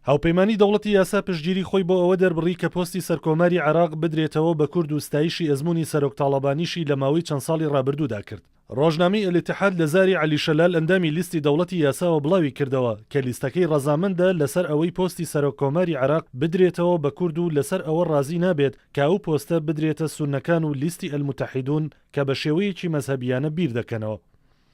هاوپەیمانی دەوڵەتی یاسا پشتگیری خۆی بۆ ئەوە دەربڕی کە پۆستی سەرکۆماری عێراق بدرێتەوە بە کورد و ستایشی ئەزموونی سەرۆک تاڵەبانیشی لە ماوەی چەند ساڵی ڕابردوودا کرد. ڕۆژنامەی ئەلئیتیحاد لە زاری عەلی شەلال ئەندامی لیستی دەوڵەتی یاساوە بڵاوی کردەوە کە لیستەکەی ڕەزامەندە لەسەر ئەوەی پۆستی سەرۆک کۆماری عێراق بدرێتەوە بە کورد و لەسەر ئەوە ڕازی نابێت کە ئەو پۆستە بدرێتە سوننەکان و لیستی ئەلموتەحیدون کە بە شێوەیەکی مەزهەبییانە بیر دەکەنەوە.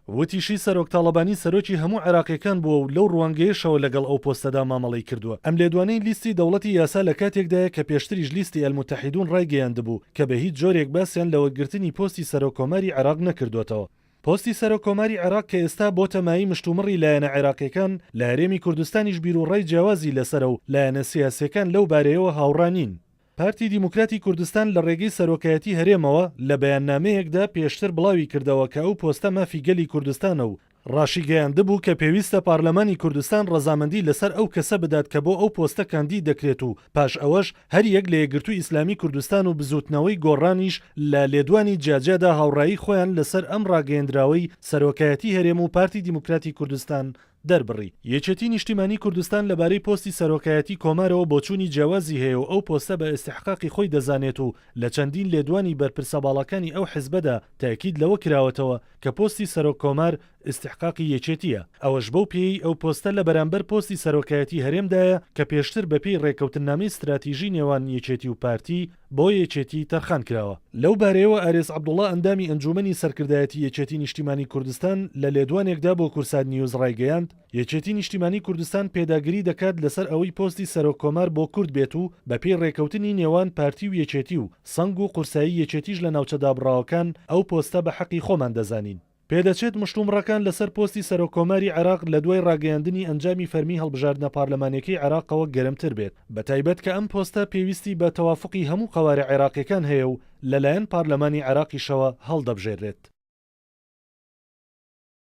وتیشی، سەرۆک تاڵەبانی سەرۆکی هەموو عێراقییەکان بووە و لەو ڕوانگەیەشەوە لەگەڵ ئەو پۆستەدا مامەڵەی کردووە. ئەم لێدوانەی لیستی دەوڵەتی یاسا لە کاتێکدایە کە پێشتریش لیستی ئەلموتەحیدون ڕایگەیاندبوو کە بە هیچ جۆرێک باسیان لە وەرگرتنی پۆستی سەرۆک کۆماری عێراق نەکردووەتەوە. پۆستی سەرۆک کۆماری عێراق کە ئێستا بۆتە مایەی مشتومڕی لایەنە عێراقییەکان، لە هەرێمی کوردستانیش بیروڕای جیاوازی لەسەرە و لایەنە سیاسییەکان لەو بارەیەوە هاوڕا نین. پارتی دیموکراتی کوردستان لە ڕێگەی سەرۆکایەتی هەرێمەوە لە بەیاننامەیەکدا پێشتر بڵاوی کردەوە کە ئەو پۆستە مافی گەلی کوردستانە و ڕاشیگەیاندبوو کە پێویستە پارلەمانی کوردستان ڕەزامەندی لەسەر ئەو کەسە بدات کە بۆ ئەو پۆستە کاندید دەکرێت و پاش ئەوەش هەریەک لە یەکگرتووی ئیسلامی کوردستان و بزووتنەوەی گۆڕانیش لە لێدوانی جیاجیادا هاوڕایی خۆیان لەسەر ئەم ڕاگەیەندراوەی سەرۆکایەتی هەرێم و پارتی دیموکراتی کوردستان دەربڕی. یەکێتی نیشتیمانی کوردستان لەبارەی پۆستی سەرۆکایەتی کۆمارەوە بۆچوونی جیاوازی هەیە و ئەو پۆستە بە ئیستحقاقی خۆی دەزانێت و لە چەندین لێدوانی بەرپرسە باڵاکانی ئەو حزبەدا تەئکید لەوە کراوەتەوە کە پۆستی سەرۆک کۆمار ئیستحقاقی یەکێتییە، ئەوەش بەو پێیەی ئەو پۆستە لە بەرامبەر پۆستی سەرۆکایەتی هەرێمدایە کە پێشتر بەپێی رێککەوتننامەی ستراتیژی نێوان یەکێتی و پارتی بۆ یەکێتی تەرخان کراوە. لەو بارەیەوە ئارێز عەبدوڵا ئەندامی ئەنجوومەنی سەرکردایەتی یەکێتی نیشتیمانی کوردستان لە لێدوانێکدا بۆ کورسات نیوز ڕایگەیاند، یەکێتی نیشتیمانی کوردستان پێداگری دەکات لەسەر ئەوەی پۆستی سەرۆک کۆمار بۆ کورد بێت و بەپێی ڕێکەوتنی نێوان پارتی و یەکێتی و سەنگ و قورسایی یەکێتیش لە ناوچە دابڕاوەکان ئەو پۆستە بە حەقی خۆمان دەزانین. پێدەچێت مشتومڕەکان لەسەر پۆستی سەرۆک کۆماری عێراق لە دوای ڕاگەیاندنی ئەنجامی فەرمی هەڵبژاردنە پارلەمانیەکەی عێراقەوە گەرمتر بێت، بەتایبەت کە ئەم پۆستە پێویستی بە تەوافوقی هەموو قەوارە عێراقیەکان هەیە و لەلایەن پارلەمانی عێراقیشەوە هەڵدەبژێررێت.